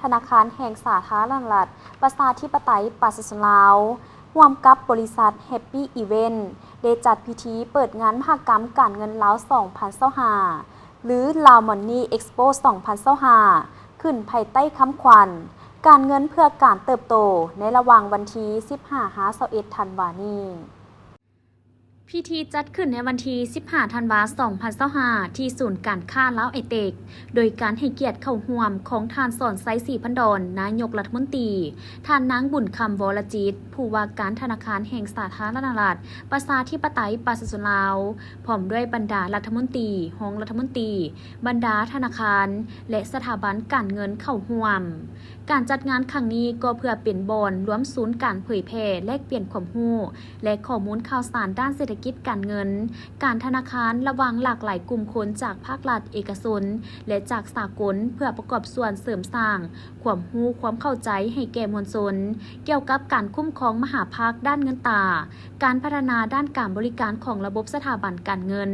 ທະນາຄານແຫ່ງສາທາລະນະລັດ ປະຊາທິປະໄຕ ປະຊາຊົນລາວ ຮ່ວມກັບບໍລິສັດ Happy Event ໄດ້ຈັດພິທີເປີດງານມະຫະກຳການເງິນລາວ ສອງພັນຊາວຫ້າ ຫຼື Lao Money Expo ສອງພັນຊາວຫ້າ ຂຶ້ນພາຍໃຕ້ຄຳຂວັນ ການເງິນເພື່ອການເຕີບໂຕ ໃນລະຫວ່າງວັນທີ ສິບຫ້າ ຫາ ຊາວເອັດ ທັນວານີ້. ພິທີຈັດຂຶ້ນໃນວັນທີ ສິບຫ້າ ທັນວາ ສອງພັນຊາວຫ້າ ທີ່ສູນການຄ້າລາວໄອເຕັກ ໂດຍການໃຫ້ກຽດເຂົ້າຮ່ວມຂອງທ່ານ ສອນໄຊ ສີພັນດອນ ນາຍົກລັດຖະມົນຕີ, ທ່ານນາງ ບຸນຄຳ ວໍລະຈິດ ຜູ້ວ່າການທະນາຄານແຫ່ງສາທາລະນະລັດ ປະຊາທິປະໄຕ ປະຊາຊົນລາວ, ພ້ອມດ້ວຍບັນດາລັດຖະມົນຕີ, ຮອງລັດຖະມົນຕີ, ບັນດາທະນາຄານ ແລະ ສະຖາບັນການເງິນເຂົ້າຮ່ວມ. ການຈັດງານຄັ້ງນີ້ກໍເພື່ອເປັນບ່ອນລວມສູນການເຜີຍແຜ່ແລກປ່ຽນຄວາມຮູ້ ແລະ ຂໍ້ມູນຂ່າວສານດ້ານເສດຖະກິດການເງິນ, ການທະນາຄານ ລະຫວ່າງຫຼາກຫຼາຍກຸ່ມຄົນຈາກພາກລັດ, ເອກະຊົນ ແລະ ຈາກສາກົນ ເພື່ອປະກອບສ່ວນເສີມສ້າງຄວາມຮູ້ຄວາມເຂົ້າໃຈໃຫ້ແກ່ມວນຊົນ ກ່ຽວກັບການຄຸ້ມຄອງມະຫາພາກດ້ານເງິນຕາ, ການພັດທະນາດ້ານການບໍລິການຂອງລະບົບສະຖາບັນການເງິນ,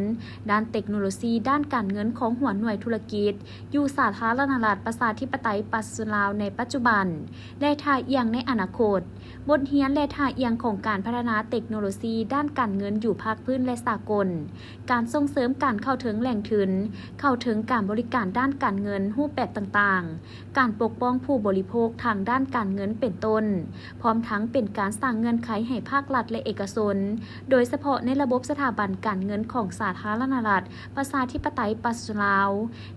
ດ້ານເຕັກໂນໂລຊີດ້ານການເງິນຂອງຫົວໜ່ວຍທຸລະກິດ ຢູ່ສາທາລະນະລັດ ປະຊາທິປະໄຕ ປະຊາຊົນລາວໃນປັດຈຸບັນ ແລະ ທ່າອ່ຽງໃນອະນາຄົດ, ບົດຮຽນ ແລະ ທ່າອ່ຽງຂອງການພັດທະນາເຕັກໂນໂລຊີດ້ານການເງິນຢູ່ພາກພື້ນ ແລະ ສາກົນ, ການສົ່ງເສີມການເຂົ້າເຖິງແຫຼ່ງທຶນ, ເຂົ້າເຖິງການບໍລິການດ້ານການເງິນຮູບແບບຕ່າງໆ, ການປົກປ້ອງຜູ້ບໍລິໂພກທາງດ້ານການເງິນເປັນຕົ້ນ, ພ້ອມທັງເປັນການສ້າງເງື່ອນໄຂໃຫ້ພາກລັດ ແລະ ເອກະຊົນ, ໂດຍສະເພາະໃນລະບົບສະຖາບັນການເງິນຂອງສາທາລະນະລັດ ປະຊາທິປະໄຕ ປະຊາຊົນລາວ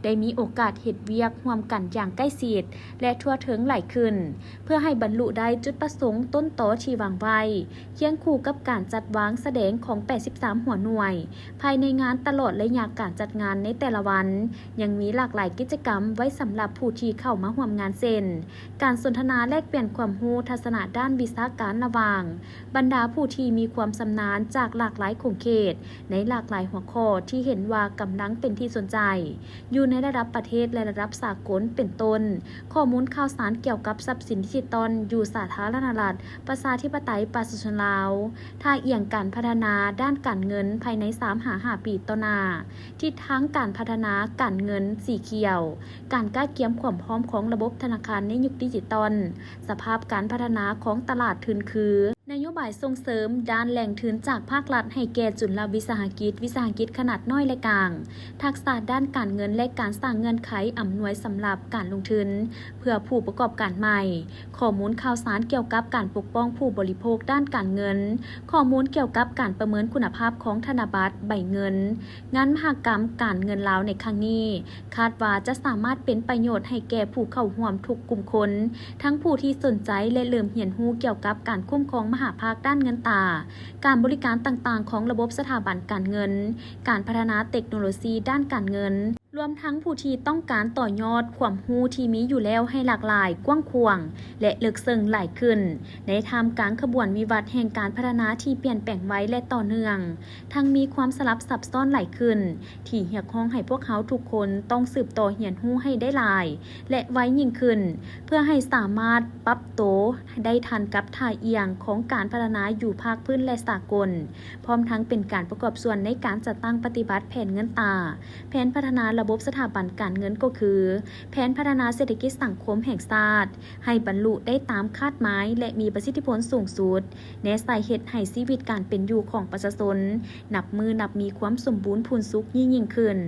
ໄດ້ມີໂອກາດເຮັດວຽກຮ່ວມກັນຢ່າງໃກ້ຊິດ ແລະ ທົ່ວເຖິງຫຼາຍຂຶ້ນ, ເພື່ອໃຫ້ບັນລຸໄດ້ຈຸດປະສົງຕົ້ນຕໍທີ່ວາງໄວ້, ຄຽງຄູ່ກັບການຈັດວາງສະແດງຂອງ ແປດສິບສາມ ຫົວໜ່ວຍ ພາຍໃນງານຕະຫຼອດໄລຍະການຈັດງານໃນແຕ່ລະວັນ, ຍັງມີຫຼາກຫຼາຍກິດຈະກຳໄວ້ສຳລັບຜູ້ທີ່ເຂົ້າມາຮ່ວມງານ ເຊັ່ນ ການສົນທະນາແລກປ່ຽນຄວາມຮູ້ທັດສະນະດ້ານວິຊາການລະຫວ່າງບັນດາຜູ້ທີ່ມີຄວາມຊຳນານຈາກຫຼາກຫຼາຍຂົງເຂດ ໃນຫຼາກຫຼາຍຫົວຂໍ້ທີ່ເຫັນວ່າກຳລັງເປັນທີ່ສົນໃຈຢູ່ໃນລະດັບປະເທດ ແລະ ລະດັບສາກົນ ເປັນຕົ້ນ ຂໍ້ມູນຂ່າວສານກ່ຽວກັບຊັບສິນດິຈິຕອນຢູ່ສາທາລະນະລັດ ປະຊາທິປະໄຕ ປະຊາຊົນລາວ, ທ່າອ່ຽງການພັດທະນາດ້ານການເງິນພາຍໃນ ສາມ ຫາ ຫ້າ ປີຕໍ່ໜ້າ, ທິດທາງການພັດທະນາການເງິນສີຂຽວ, ການກະກຽມຄວາມພ້ອມຂອງລະບົບທະນາຄານໃນຍຸກດິຈິຕອນ, ສະພາບການພັດທະນາຂອງຕະຫຼາດທຶນຄື ນະໂຍບາຍສົ່ງເສີມດ້ານແຫຼ່ງທຶນຈາກພາກລັດໃຫ້ແກ່ຈຸນລະວິສາຫະກິດ, ວິສາຫະກິດຂະໜາດນ້ອຍ ແລະ ກາງ, ທັກສະດ້ານການເງິນ ແລະ ການສ້າງເງື່ອນໄຂອຳນວຍສຳລັບການລົງທຶນເພື່ອຜູ້ປະກອບການໃໝ່, ຂໍ້ມູນຂ່າວສານກ່ຽວກັບການປົກປ້ອງຜູ້ບໍລິໂພກດ້ານການເງິນ, ຂໍ້ມູນກ່ຽວກັບການປະເມີນຄຸນນະພາບຂອງທະນະບັດ, ໃບເງິນ. ງານມະຫະກຳການເງິນລາວໃນຄັ້ງນີ້ ຄາດວ່າຈະສາມາດເປັນປະໂຫຍດໃຫ້ແກ່ຜູ້ເຂົ້າຮ່ວມທຸກກຸ່ມຄົນ, ທັງຜູ້ທີ່ສົນໃຈ ແລະ ເລີ່ມຮຽນຮູ້ກ່ຽວກັບການຄຸ້ມຄອງມະຫາພາກດ້ານເງິນຕາ, ການບໍລິການຕ່າງໆຂອງລະບົບສະຖາບັນການເງິນ, ການພັດທະນາເຕັກໂນໂລຊີດ້ານການເງິນ, ລວມທັງຜູ້ທີ່ຕ້ອງການຕໍ່ຍອດຄວາມຮູ້ທີ່ມີຢູ່ແລ້ວໃຫ້ຫຼາກຫຼາຍ, ກວ້າງຂວາງ ແລະ ເລິກເຊິ່ງຫຼາຍຂຶ້ນ, ໃນທ່າມກາງຂະບວນວິວັດແຫ່ງການພັດທະນາທີ່ປ່ຽນແປງໄວ ແລະ ຕໍ່ເນື່ອງ, ທັງມີຄວາມສະຫຼັບຊັບຊ້ອນຫຼາຍຂຶ້ນ, ທີ່ຮຽກຮ້ອງໃຫ້ພວກເຮົາທຸກຄົນຕ້ອງສືບຕໍ່ຮຽນຮູ້ໃຫ້ໄດ້ຫຼາຍ ແລະ ໄວຍິ່ງຂຶ້ນ, ເພື່ອໃຫ້ສາມາດປັບໂຕໄດ້ທັນກັບທ່າອ່ຽງຂອງການພັດທະນາຢູ່ພາກພື້ນ ແລະ ສາກົນ, ພ້ອມທັງເປັນການປະກອບສ່ວນໃນການຈັດຕັ້ງປະຕິບັດແຜນເງິນຕາ, ແຜນພັດທະນາລະບົບສະຖາບັນການເງິນ ກໍຄື ແຜນພັດທະນາເສດຖະກິດສັງຄົມແຫ່ງຊາດ ໃຫ້ບັນລຸໄດ້ຕາມຄາດໝາຍ ແລະ ມີປະສິດທິຜົນສູງສຸດ, ແນໃສ່ເຮັດໃຫ້ຊີວິດການເປັນຢູ່ຂອງປະຊາຊົນ ນັບມື້ນັບມີຄວາມສົມບູນພູນສຸກຍິ່ງໆຂຶ້ນ.